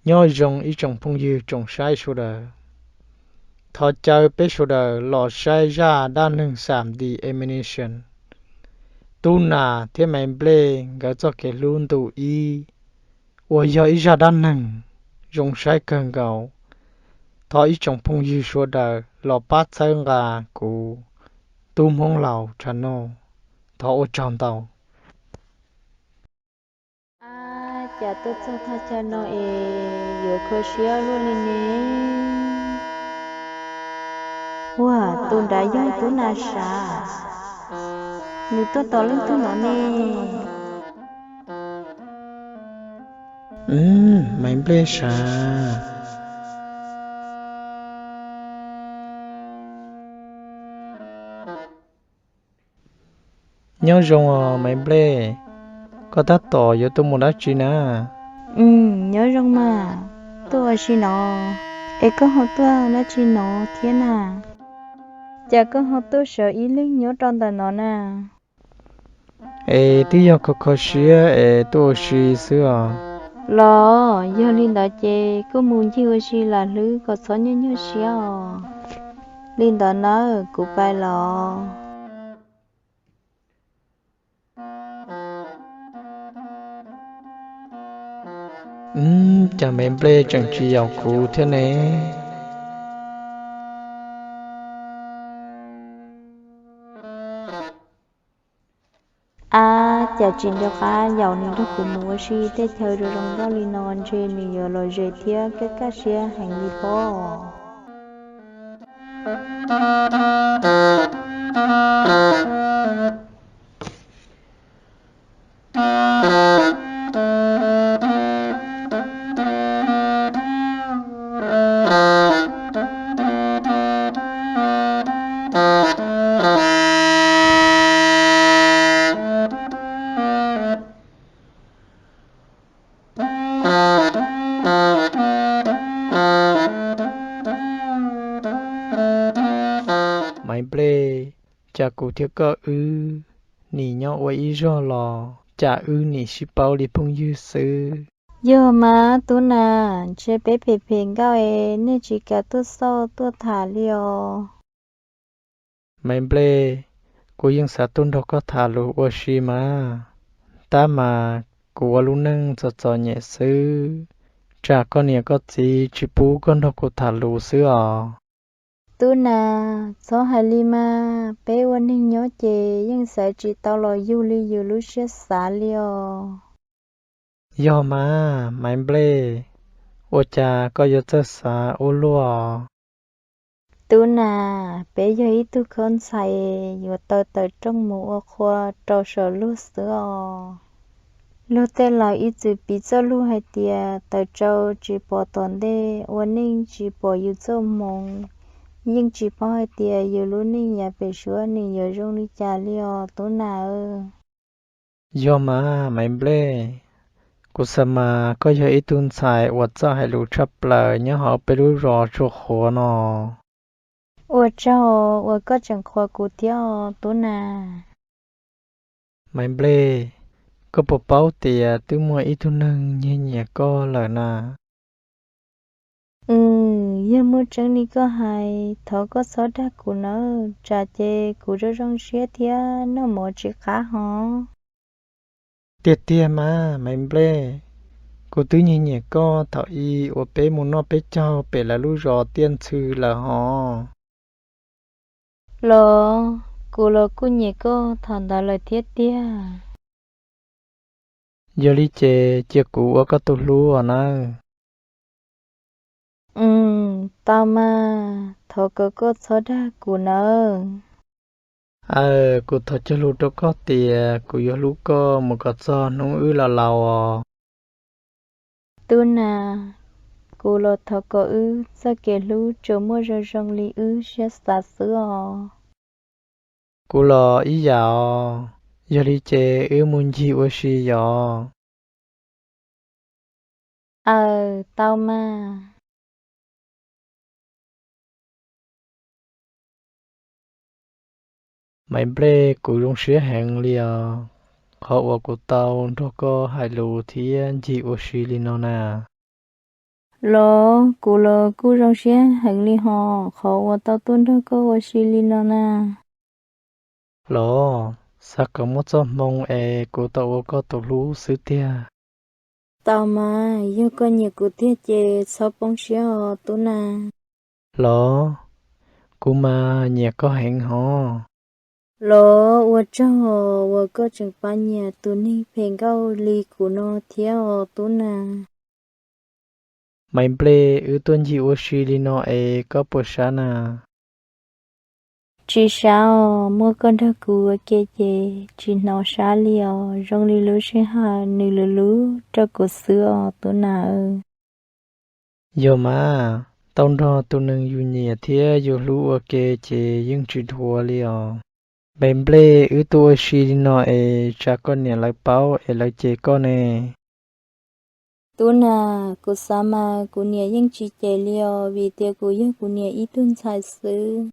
Nyob zoo ib tsoom phooj ywg tsoom saib sawv daws, thov caw peb sawv daws los saib zaj dab neeg Xam Di Ammunition, Tub Nas thiab Maiv Nplej nkawd txoj kev hlub ntu ib, uas yog ib zaj dab neeg zoo saib kawg nkaus. Thov ib tsoom phooj ywg sawv daws los pab txhawb nqa kuv Tub Hmoob Laus channel. Thov ua tsaug ntau. Ab, cas tuaj txog thaj chaw no es yuav kho siab luaj li ne. Ua, tus nrad yog Tub Nas sav, nws tuaj tos leej twg no ne? Maiv Nplej sav. Nyob zoo os Maiv Nplej, koj tab tom yuav tuaj mus dab tsi na? Nyob zoo mas, tuaj ua si no. Es koj ho tuaj dab tsi no thiab na? Cas koj ho tuaj sawv ib leeg nyob rau ntawm no na? Es twb yog kho kho siab es tuaj ua si xwb os. Los yog li ntawd ces koj mus ncig ua si lam hlwb kom txhob nyuaj nyuaj siab os. Li ntawd nawb, kuv pais los. Cas Maiv Nplej tseem tsis yaum kuv thiab ne? Ab, cas tsis nco qab yaum nws nrog kuv mus ua si tej chaw zoo zoo nkauj li no, ntshe nws yuav lom zem thiab kaj kaj siab heev li pob. Maiv Nplej, cas kuv thiab koj wb nim nyob ua ib zog los cas wb nim sib paub li phooj ywg xwb. Yog mas Tub Nas, ntshe peb phem phem nkauj es nej tsis kam tuaj xauj tuaj tham li os. Maiv Nplej, kuv yeej xav tuaj nrog koj tham lus ua si mas, tab mas kuv ua lub neej txom txom nyem xwb, tsam koj niam koj txiv tsis pub koj nrog kuv tham lus xwb os. Tub Nas, txhob hais li mas, peb ua neeg nyob ces yeej xaiv tsis tau los yug li yus lub siab xav li os. Yog mas Maiv Nplej, ua cas koj yuav txawj xav ua luaj? Tub Nas, peb yog ib tug khaub ntxhais yuav tau tawm rooj mus ua qhua rau saum luag xwb os. Luag tej laus ib txwm piv txoj lus hais tias tawm tsau tsis pom tom ntej, ua neej tsis pom yus txoj hmoov. Yeej tsis paub hais tias yus lub neej yav pem suab nws yuav zoo li cas li os Tub Nas. Yog mas Maiv Nplej, kuv xav mas koj yog ib tug ntxhais uas txawj hais lus tshaj plaws nyob hauv peb lub zos Tsua Qhuav no. Ua tsaug uas koj tseem qhuas kuv thiab os Tub Nas. Maiv Nplej, koj puas paub tias twb muaj ib tug neeg nyiag nyiam koj lawm na? Yog muaj tseeb li koj hais, thov koj txhob dag kuv nawb, tsam ces kuv zoo zoo siab thiab noj mov tsis qab hos. Tiag tiag mas Maiv Nplej, kuv twb nyiag nyiam koj thaum ub uas peb mus noj peb caug pem lawv lub zos Tiaj Ntxhw lawm hos. Los, kuv los kuj nyiam koj thaum ntawd lawm thiab tiag. Yog li ces cia kuv ua koj tus hlub os nawb. Tau mas, thov kom koj txhob dag kuv nawb. Aw, kuv thov cog lus rau koj tias kuv yuav hlub koj mus kom txog hnub wb los laus os. Tub Nas, kuv los thov kom wb txoj kev hlub tsuas muaj zoo zoo li wb siab xav xwb os. Kuv los ib yam os, yog li ces wb mus ncig ua si yom. Aw, tau mas. Maiv Nplej, kuv zoo siab heev li os, qhov uas kuv tau nrog koj hais lus thiab ncig ua si li no na. Los kuv los kuj zoo siab heev li hos qhov uas tau tuaj nrog koj ua si li no na. Los, xav kom muaj txoj hmoo es kuv tau ua koj tus hlub xwb tiag. Tau mas, yog koj nyiam kuv tiag ces txhob poob siab os Tub Nas. Los, kuv mas nyiam koj heev hos. Los, ua tsaug uas koj tseem pab nyiam tus neeg phem nkauj li kuv no thiab os Tub Nas. Maiv Nplej, wb tuaj ncig ua si li no es koj puas sab na? Tsis sab os, muaj koj nrog kuv ua ke ces tsis hnov sab li os, zoo li lub sij hawm nws luv luv rau kuv xwb os Tub Nas. Yog mas, tau nrog tus neeg yus nyiam thiab yus hlub ua ke ces yeej tsis dhuav li os. Maiv Nplej, wb tuaj ua si li no es tsam koj niam lawv paub es lawv cem koj ne. Tub Nas, kuv xav mas kuv niam yeej tsis cem li os, vim tias kuv yog kuv niam ib tug ntxhais xwb.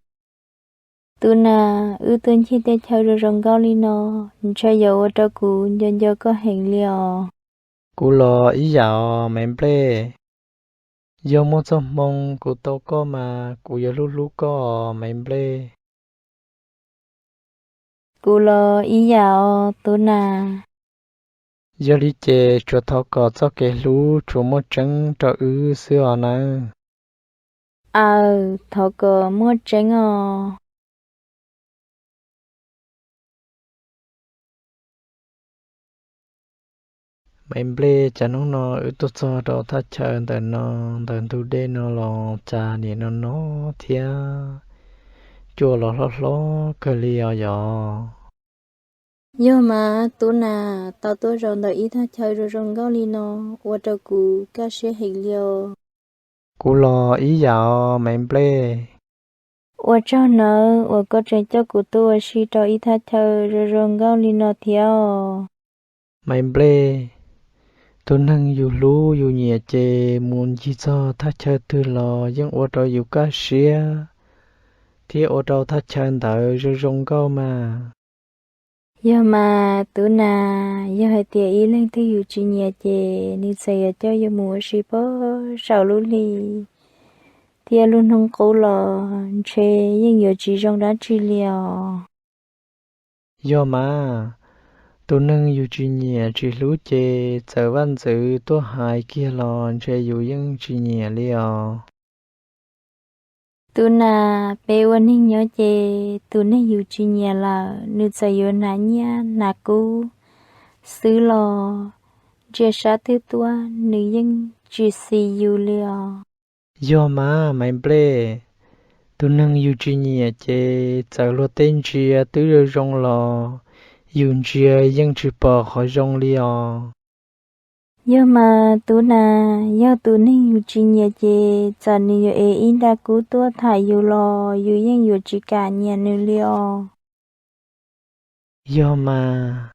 Tub Nas, wb tuaj ncig tej chaw zoo zoo nkauj li no, ntshe yuav ua rau kuv nco nco koj heev li os. Kuv los ib yam os Maiv Nplej. Yog muaj txoj hmoo kuv tau koj mas kuv yuav hlub hlub koj os Maiv Nplej. Kuv los ib yam os Tub Nas. Yog li ces tsuas thov kom txoj kev hlub tsuas muaj tseeb rau wb xwb os nawb. Aws, thov kom muaj tseeb os. Maiv Nplej, cas hnub no wb tuaj txog rau thaj chaw ntawm no, ntawm ntug dej no los cas nim no no thiab cua los hlob hlob kawg li os yog? Yog mas Tub Nas, tau tuaj zaum ntawm ib thaj chaw zoo zoo nkauj li no ua rau kuv kaj siab heev li os. Kuv los ib yam os Maiv Nplej. Ua tsaug nawb uas koj tseem coj kuv tuaj ua si rau ib thaj chaw zoo zoo nkauj li no thiab os. Maiv Nplej, tus neeg yus hlub yus nyiam ces mus ncig txog thaj chaw twg los yeej ua rau yus kaj siab thiab ua rau thaj chaw ntawd zoo zoo nkauj mas. Yog mas Tub Nas, yog hais tias ib leeg twg yus tsis nyiam ces nws txawm yuav coj yus mus ua si pog saum lub hli thiab lub hnub qub los ntshe yeej yuav tsis zoo dab tsi li os. Yog mas, tus neeg yus tsis nyiam tsis hlub ces txawm vaj ntxwv tuaj hais kiag los ntshe yus yeej tsis nyiam li os. Tub Nas, peb ua neeg nyob ces tus neeg yus tsis nyiam lawm nws txawm yuav hnav nyiaj hnav kub xwb los ntsia sab twg tuaj nws yeej tsis xis yus li os. Yog mas Maiv Nplej, tus neeg yus tsis nyiam ces txawm luag tej ntsia twb zoo zoo los yus ntsia yeej tsis pom qhov zoo li os. Yog mas Tub Nas, yog tus neeg yus tsis nyiam ces txawm nws yuav ev ib nra kub tuaj tham yus los yus yeej yuav tsis kam nyiam nws li os. Yog mas,